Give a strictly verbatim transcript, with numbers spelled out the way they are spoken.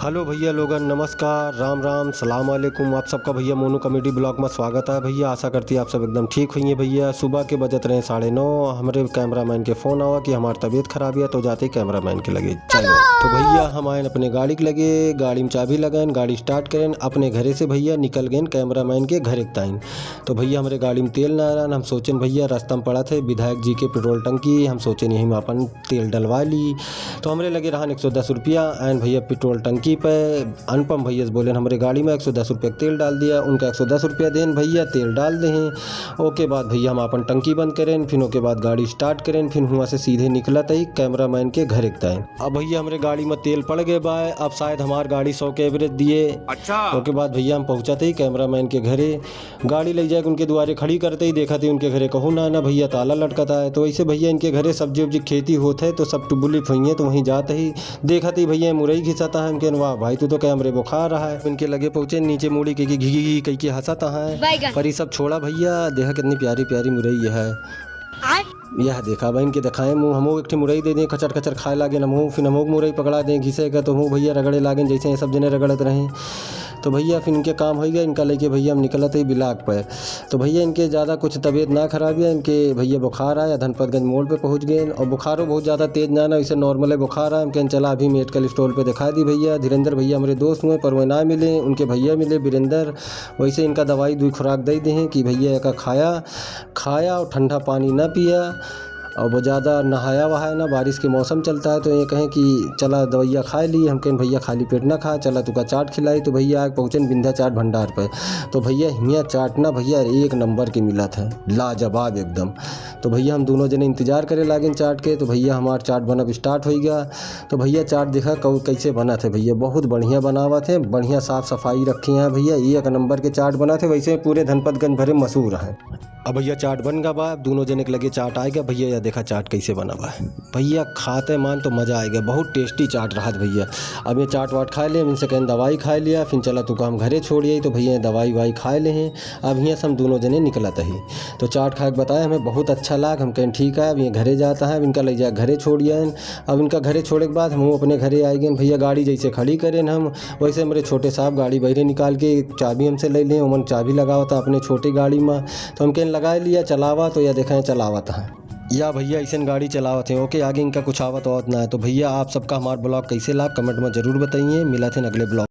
हेलो भइया लोगन, नमस्कार, राम राम, सलाम अलैकुम। आप सबका भइया मोनू कॉमेडी ब्लॉग मा स्वागत है। भइया आसा करती आप सब एकदम ठीक होइहैं। भइया सुबह के बजत रहे साढ़े नौ, हमरे कैमरामैन के फोन आवा कि हमार तबीयत खराब है, तो जाते ही कैमरामैन के लगे चलो। तो भइया हम आएन अपने गाड़ी के लगे, गाड़ी मा चाबी लगाएन, गाड़ी स्टार्ट करेन, अपने घरे से भइया निकल गएन कैमरामैन के घरे के ताईं। तो भइया हमरे गाड़ी मा तेल ना रहन, हम सोचेन भइया रस्ता मा पड़त है विधायक जी के पेट्रोल टंकी, हम सोचेन यही मा अपन तेल डलवा ली। तो हमरे लगे रहन एक सौ दस रुपया, आएन भइया पेट्रोल टंकी पे, अनुपम भइया से बोलेन हमरे गाड़ी मा एक सौ दस रुपया के तेल डाल दिया, उनका एक सौ दस रुपया देन भइया, तेल डाल देहें। ओके बाद भइया हम अपन टंकी बंद करेन, फिर ओके बाद गाड़ी स्टार्ट करेन, फिर हुआँ से सीधे निकलत ही कैमरामैन के घरे के ताईं। अब भइया हमरे गाड़ी मा तेल पड़ गए बाय, अब शायद हमार गाड़ी सौ के एवरेज दिए। अच्छा। ओके बाद भइया हम पहुँचत ही कैमरामैन के घरे। गाड़ी लइ जाए के उनके दुआरे खड़ी करत ही, देखत ही उनके घरे कहूँ ना, ना भइया ताला लटकत है। तो वैसे भइया इनके घरे सब्जी उब्जी खेती होत है, तो सब टुबुली फुइये, तो वहीं जात ही देखत ही भइया मुरई घिसत है। हम कहेन, "वाह भाई, तू तो कहे हमरे बुखार रहा है।" इनके लगे पहुँचे, नीचे मुड़ी के, के घी घी कह के हंसत है। बैगन। पर ये सब छोड़ा भइया, देखा कितनी प्यारी प्यारी मुरई है। आय। यह देखा भाई, इनके दिखाए मुँह, हमहू एक ठे मुरई दे दें, खचर खचर खाए लागेन हमहू, फिर हमहू मुरई पकड़ा दें घिसे का, तो हमहू भइया रगड़े लागेन, जैसे ये सब जने रगड़त रहे। तो भइया फिर इनके काम होइ गए, इनका लेके भइया हम निकलत ही ब्लॉक पे। तो भइया इनके ज़्यादा कुछ तबीयत ना खराब है, इनके भइया बुखार आए, धनपतगंज मोड़ पे पहुँच गए और बुखारो बहुत ज़्यादा तेज ना ना, इसे नॉर्मल है बुखार आए। हम कहेन चला अभी मेडिकल स्टोर पे दिखा दी भइया। धीरेंद्र भइया हमरे दोस्त हुए पर वह ना मिले, उनके भइया मिले वीरेंद्र, वैसे इनका दवाई दुई खुराक दे देहें कि भइया एका खाया, खाया और ठंडा पानी ना पिया। और वो ज़्यादा नहाया वहाया ना, बारिश के मौसम चलता है, तो ये कहें कि चला दवाइया खाए ली। हम कहेन भइया खाली पेट ना खा, चला तुका चाट खिलाई। तो भइया आके पहुँचेन बिंध्या चाट भंडार पे। तो भइया हियाँ चाट ना भइया एक नंबर के मिलत है, लाजवाब एकदम। तो भइया हम दोनों जने इंतजार करे लागेन चाट के। तो भइया हमार चाट बनब स्टार्ट होइ गया। तो भइया चाट देखा कौ कैसे बनत है भइया, बहुत बढ़िया बनावत है, बढ़िया साफ सफाई रखे हैं भइया, एक नंबर के चाट बनत है। वैसे पूरे धनपतगंज भरे मशहूर है। अब भइया चाट बन गा बा, अब दोनों जने के लगे चाट आए गा। भइया या देखा चाट कैसे बना बा। भइया खाते मान तो मजा आए गा, बहुत टेस्टी चाट रहत भइया। अब ये चाट वाट खाए ले, इनसे कहेन दवाई खाए लिया, फिर चला तुका हम घरे छोड़ आई। तो भइया दवाई वाई खाए ले हैं, अब हियाँ से हम दोनों जने निकलत ही। तो चाट खाए के बताए हमें बहुत अच्छा लाग, हम कहेन ठीक है, अब ये घरे जाता है, अब इनका ले जा घरे छोड़ आएन। अब इनका घरे छोड़े के बाद हमहू अपने घरे आए गए भइया। गाड़ी जैसे खड़ी करेन हम, वैसे हमरे छोटे साहब गाड़ी बहरे निकाल के चाबी हमसे ले लें, उमन चाबी लगावत अपने छोटी गाड़ी मा। तो हम कहेन लगाए लिया, चलावा, तो या देखें चलावत है। या भइया ऐसन गाड़ी चलावत है, ओके, आगे इनका कुछ आवत आवत ना है। तो भइया आप सबका हमार ब्लॉग कैसे लाग कमेंट मा जरूर बताइए, मिलत हैं अगले ब्लॉग।